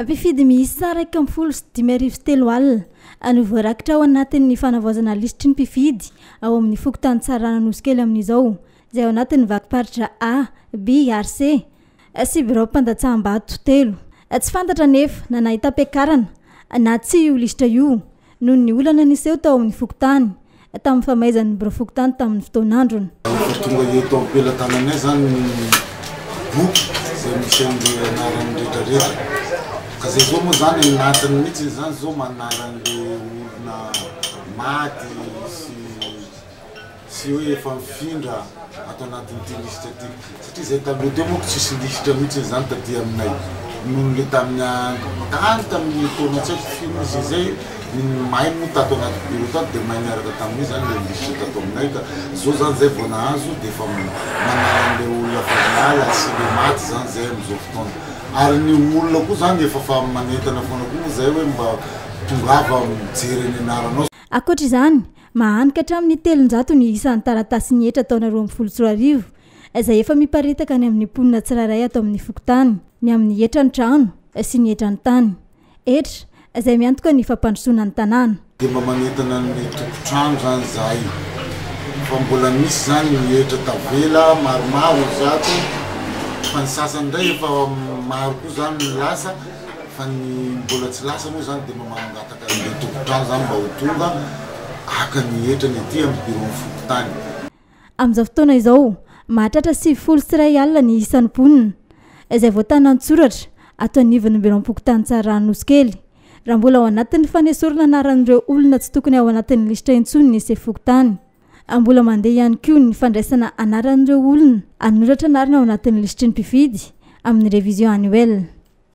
Mpifidy miisa 311 no voarakitra ao anatin'ny fanavaozana lisitry ny mpifidy ao amin'ny fokontany Tsararano Anosikely amin'izao, izay ao anatin'ny vakim-paritra A, B ary C sy biraom-pandatsaham-bato telo. Tsy fantatra anefa na nahitam-piakarana na tsia io lisitra io noho ny olana niseho tao amin'ny fokontany tamin'ny famaizan'ny birao fokontany tamin'ny fotoan'androny. Efa tonga eto am-pelatananay izany ny boky izay misy an'ireo anarany rehetrarehetra ka izay izao moa izany anatiny mihitsy izany izao manala an'ilay olona maty sy sy hoe efa mifindra ato anatin'ity lisitra ity satria izay taloha teo manko tsisy lisitra mihitsy izany taty aminay noho le tamin'ny tany tamin'ny taona tsy haiko firy izy izay ny may moa tato anaty bureau tato dia may niaraka tamin'io zany le lisitra tato aminay ka zao zany zay vao nahazo dia efa manala an'le olona efa niala sy le maty zany zay amin'izao fotoana ary ny olona koa zany efa fa manentana foana koa moa zay hoe mba tongava mijery ny anaranao. Ankoatra izany, Mahanika hatramin'ny 300 ny isan'ny taratasin'ny hetra taona 2012 izay efa miparitaka any amin'ny mponina tsirairay ato amin'ny fokontany, ny amin'ny hetran'ny trano sy ny hetran'ny tany. Hetra izay miantoka ny fampandrosoana ny tanàna. Dia mba manentana ny tompon-trano izany izahay fa mbola misy izany ny hetra tavela maromaro izato fa ny sasany indray efa maro koa izany ny lasa fa ny mbola tsy lasa moa izany dia mba mangataka an'ireo tompon-trano izany mba ho tonga haka ny hetrany aty amin'ny biraon'ny fokontany. Amin'izao fotoana izao, mahatratra 190 ny isan'ny mponina izay voatana an-tsoratra ato anivon'ny biraom-pokontany Tsarahano Nosikely, raha mbola ao anatin'ny fanesorana anaran'ireo olona tsy tokony ao anatin'ny lisitra intsony ny sefo fokontany. Mbola mandeha ihany koa ny fandraisana anaran'ireo olona hanoratra anarana ao anatin'ny lisitry ny mpifidy amin'ny révision annuelle.